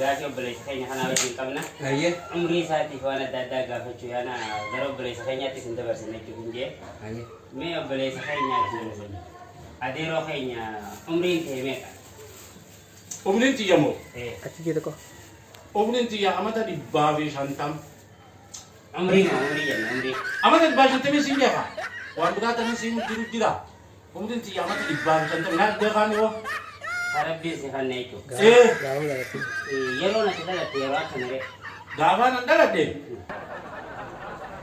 Gaafi obboleessa keenya kanaa wajjin qabna. Ayyee. Umrii isaatiif waan adda addaa gaafachuu yaana gara obboleessa keenyaatti isin dabarsina jechuuf hin jee. Ayyee. Mee obboleessa keenyaati adeeroo keenya umriin ta'e meeqa? Umriin tiyya moo? Eh, Achi jee tokko. Umriin tiyya amata 150. Umrii moo umrii jenna umrii. Amata 150 siin beeka. Waan biraa tanin siin jiru jira. Umriin tiyya amata 150 naa beekaa mi hoo? Rabbiin si kanna jechuudha. Ee. Gaafa dhalatte. Yeroo ati dhalatte yeroo akkami ree? Gaafaan an dhaladhe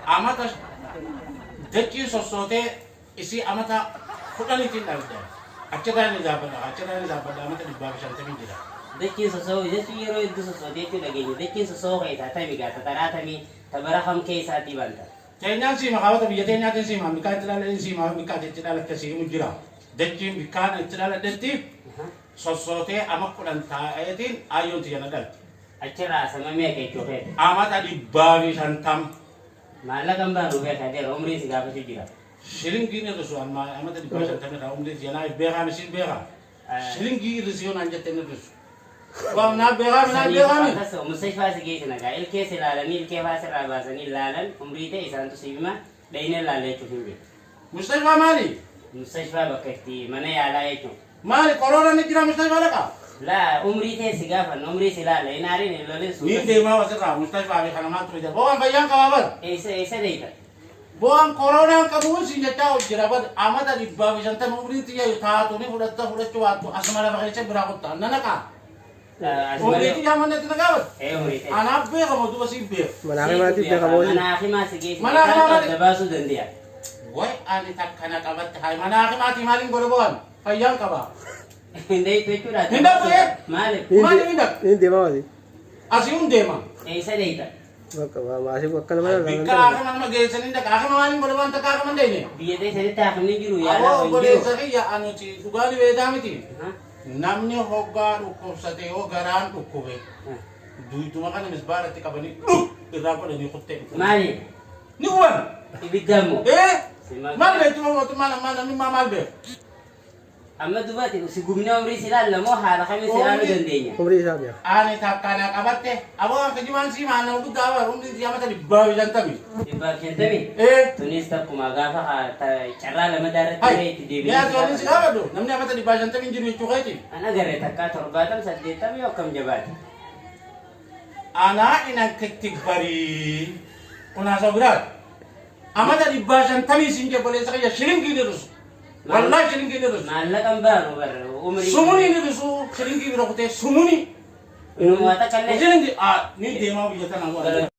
amata dachiin sossootee isii amata 10tiin dhaladhe. Achirraa ni gaafadha. Achirraa ni gaafadha amata 150 jira. Dachiin sosso'uu jechuun yeroo hedduu sossootee jechuu dhageenya. Dachiin sosso'uu keessaa tami gaa tataraa tamii tabara kam keessaatii baanta? Teenyaan siima kaawwata biyya teenyaatiin siima bikkaan itti dhaladhe siima bikkaan itti dhalatte siimu jira. Dachiin bikkaan itti dhaladhetti sossootee ama 10 taa'eetiin ayyoon tiyya na dhalte. Achirraa sama meeqa jechuu keeti? Amata 150. Maallaqa hin baanu beeka adeera umriin si gaafachuu jira. Shilingiin hir'isu amma amata 150 irraa umriin tiyya naaf beekaa misiin beekaa. Shilingii hir'isu yoo naan jette hin hir'isu. Waan naaf beekaa mi naaf beekaa mi? Akkas mustashfaa si geessina gaa ilkee si ilaalanii ilkee faa sirraa baasanii ilaalan umrii ta'e isaantu siif hima dhayinee ilaalla jechuuf hin jiru. Mustashfaa maali? Mustashfaa bakka itti mana yaalaa jechuun. Maali koroona ni jira mustashfaa dhaqa? Laa umrii ta'e si gaafanna umrii si ilaalla hin aariin hin lolin Ni suuta. deemaa asirraa mustashfaa fi kana maaltu fida? Bo'aan fayyaan qabaa bar. Eessa eessa deeyta? Bo'aan koronaan qabuun siin jechaa jira bar amata 150 umriin tiyya taatu ni fudhatta fudhachuu baattu asuma lafa keessa biraa kuttaa na naqaa. Umrii tiyya manatti na gaafata. Ee umrii ta'e. Anaaf beekamu duba siif beeka. Mana hakimaatiif beekamoo. Mana hakimaa si geessina. Mana hakimaa maali? Adda baasuu danda'a. Way ani takka na qabatte hay mana hakimaatii maaliin godhe bo'aan fayyaan qabaa. Hin deeytu jechuudha. Hin dhaqu, ee? Maaliif? Maaliif hin dhaqu? Inni deemaa maali? Asii hun deema. Eessa deeyta? Bakka maasii bakka nama irraa Bikka hakima nama geessanii dhaqa. Hakima maaliin godhe waan takka hakima hin deemne. Biyya teessanitti hakimni hin jiru yaalaa Aboo hin jiru. obboleessa kiyya anuti dhugaa ni beektaa miti. Namni hoggaa dhukkubsate yoo garaan dhukkube duuduma kana misbaaratti qabanii dhuk irraa godhanii kuttee dhukkube. Maali? Ni guban. Ibidda immoo. Ee Maal maal beektu mootummaan ammaa namni maal beeku? Amma dubaati si gubnee umrii si ilaalla moo haala kamiin si ilaaluu dandeenya? Umrii isaa beeka. Ani takka na qabatte aboo akka jimaan sii maal nama guddaa bara umriin siyaa mata 150. 150? Ee. Tunis takkuma gaafa carraa lamadaa irratti Hai. illee itti deebinee Yaa tooniin si gaafadhu namni amata 150 hin jiru jechuu keeti. An agarre takkaa 70 80 yoo akkam jabaate. Anaa inakkitti barii. Kun haasa'u biraati. Amata 150 siin jee obboleessa kiyya shilingii ni hir'isu. Wallaahi shilingii ni hir'isu. Maallaqa hin baanu bar umrii. Sumunii ni hir'isu shilingii bira kutee sumunii. Inuma takka illee. Shilingii ni deemaa biyya tanaa.